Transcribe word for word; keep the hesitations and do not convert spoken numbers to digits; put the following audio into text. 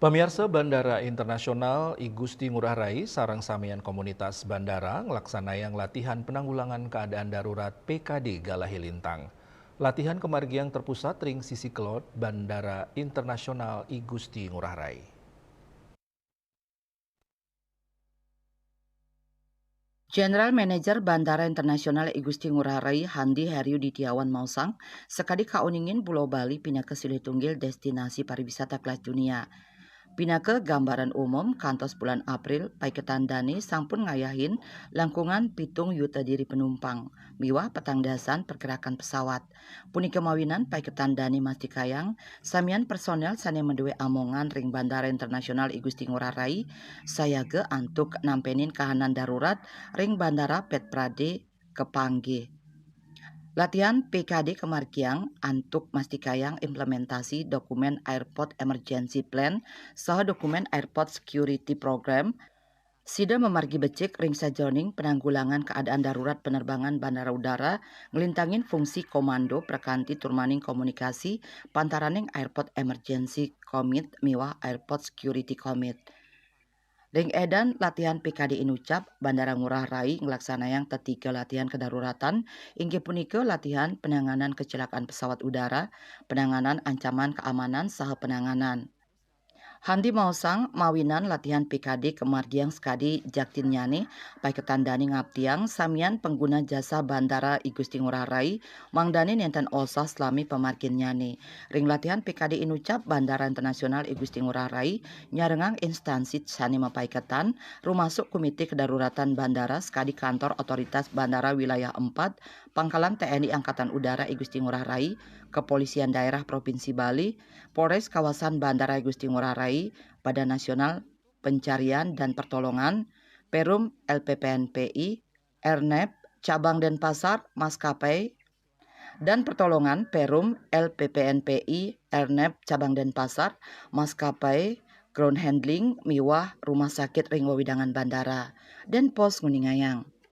Pamiarsa, Bandara Internasional I Gusti Ngurah Rai sareng samian komunitas bandara nglaksanayang latihan penanggulangan keadaan darurat P K D Galahe Lintang. Latihan kamargiang terpusat ring sisi kelod Bandara Internasional I Gusti Ngurah Rai. General Manager Bandara Internasional I Gusti Ngurah Rai, Handi Heryuditiawan maosang, sakadi kauningin Pulau Bali pinaka silih tunggil destinasi pariwisata kelas dunia. Pinaka gambaran umum, kantos bulan April, paiketan dane sampun ngayahin langkungan pitung yuta diri penumpang miwah petang dasan pergerakan pesawat. Punika mawinan paiketan dane mastikayang samian personel sane madue amongan ring Bandara Internasional I Gusti Ngurah Rai sayaga antuk nampenin kahanan darurat ring bandara pet prade kapanggih. Latihan P K D kamargiang antuk mastikayang implementasi dokumen Airport Emergency Plan saha dokumen Airport Security Program. Sida mamargi becik ring sajeroning penanggulangan keadaan darurat penerbangan bandara udara, nglintangin fungsi komando prakanti turmaning komunikasi pantaraning Airport Emergency Commit miwah Airport Security Commit. Ring edan latihan P K D inucap, Bandara Ngurah Rai nglaksanayang tetiga latihan kedaruratan, inggih punika latihan penanganan kecelakaan pesawat udara, penanganan ancaman keamanan, saha penanganan. Handi maosang, mawinan latihan P K D kamargiang sakadi jaktinnyane, paiketan dane ngaptiang samian pangguna jasa Bandara I Gusti Ngurah Rai, mangdane nenten osah salami pamarginnyane. Ring latihan P K D inucap, Bandara Internasional I Gusti Ngurah Rai nyarengang instansi sane mapaiketan, rumasuk Komite Kedaruratan Bandara sakadi kantor otoritas Bandara Wilayah empat, Pangkalan T N I Angkatan Udara I Gusti Ngurah Rai, Kepolisian Daerah Provinsi Bali, Polres Kawasan Bandara I Gusti Ngurah Rai, Badan Nasional Pencarian dan Pertolongan, Perum L P P N P I, Airnav, Cabang Denpasar, Maskapai dan Pertolongan, Perum L P P N P I, Airnav, Cabang Denpasar, Maskapai Ground Handling, miwah rumah sakit ring wewidangan bandara. Denpos nguningayang.